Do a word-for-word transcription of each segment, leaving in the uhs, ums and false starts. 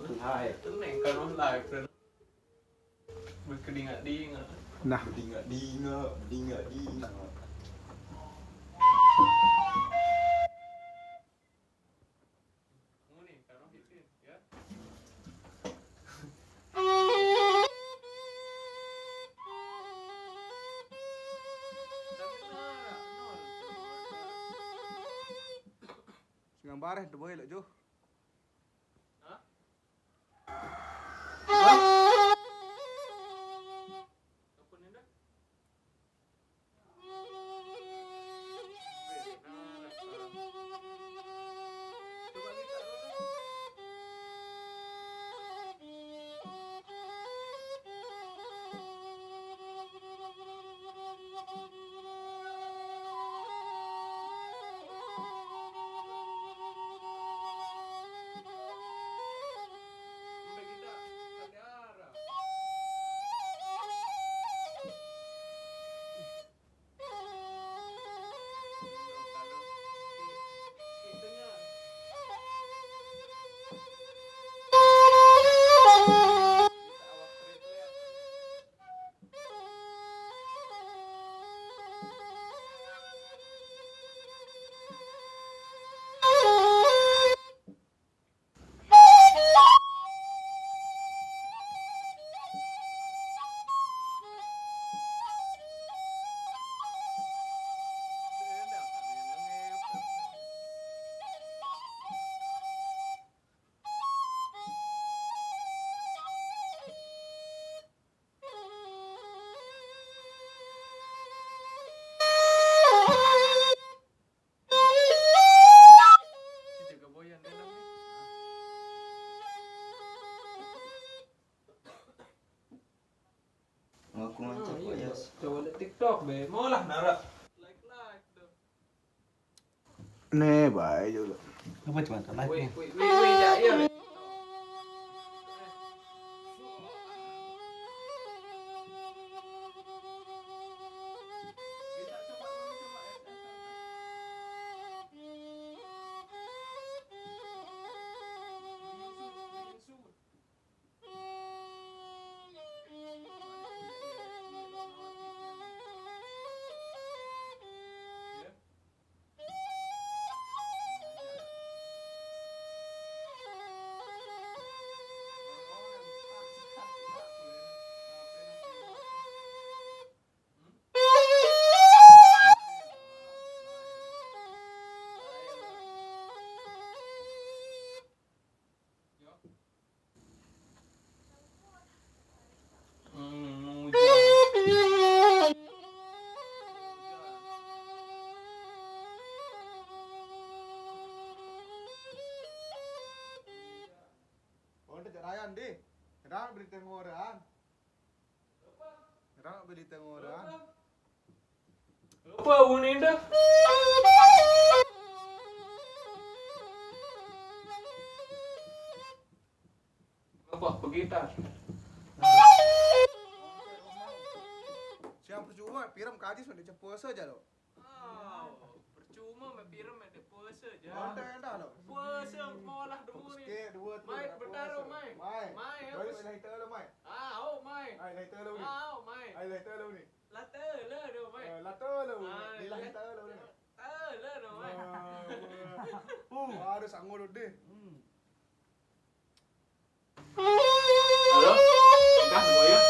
Live. Tenang, kan live, friend. Berkedingak-dingak. Nah. Bedingak-dingak, bedingak-dingak. Ngene, kan Fitin, ya. Sing bareh, dua boy lek, Jo. Hah? Ngaku mancak, iya, kok, Yas. Coba lihat TikTok, be. Mau lah, Nara. Like, like, tuh. Nih, baik juga. Apa cuma telat nih? Wih, wih, wih, wih, ya, iya, be. Onde cak Ryan di. Kenapa berita ngoran? Ngerang beli tengora. Apa uninda? Apa begitar? Siang percuma, pirem kaji sudah cepet saja lo. Aw, percuma me pirem me de puasa ja. Mantap dah lo. Puasa molah dulu ni. Sikit, dua, tiga, mai, dah bertaruh, puasa. Mai. Mai. Mai, baru apa? Mai lah kita lo, mai. Ah, oh, mai. Ai, lah kita lo ni. Ah, oh, mai. Ai, lah kita lo ni. Lah telo dah, mai. Eh, lah telo. Ah, dia lah lah kita lo ni. Telo dah, mai. Wah, wah. Uh, ada sanggup deh. Hmm. Halo? Dah, semua ya?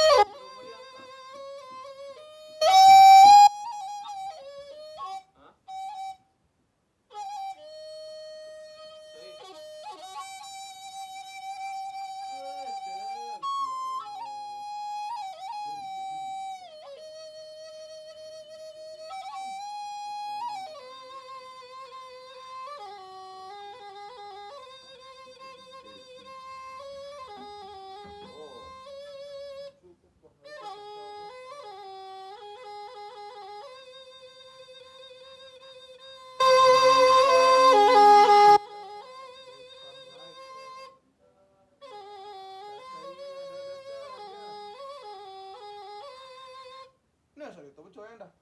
Nah, sorry, itu cowok yang dah.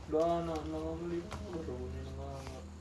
Dah, nak, nak beli baru ni, nak.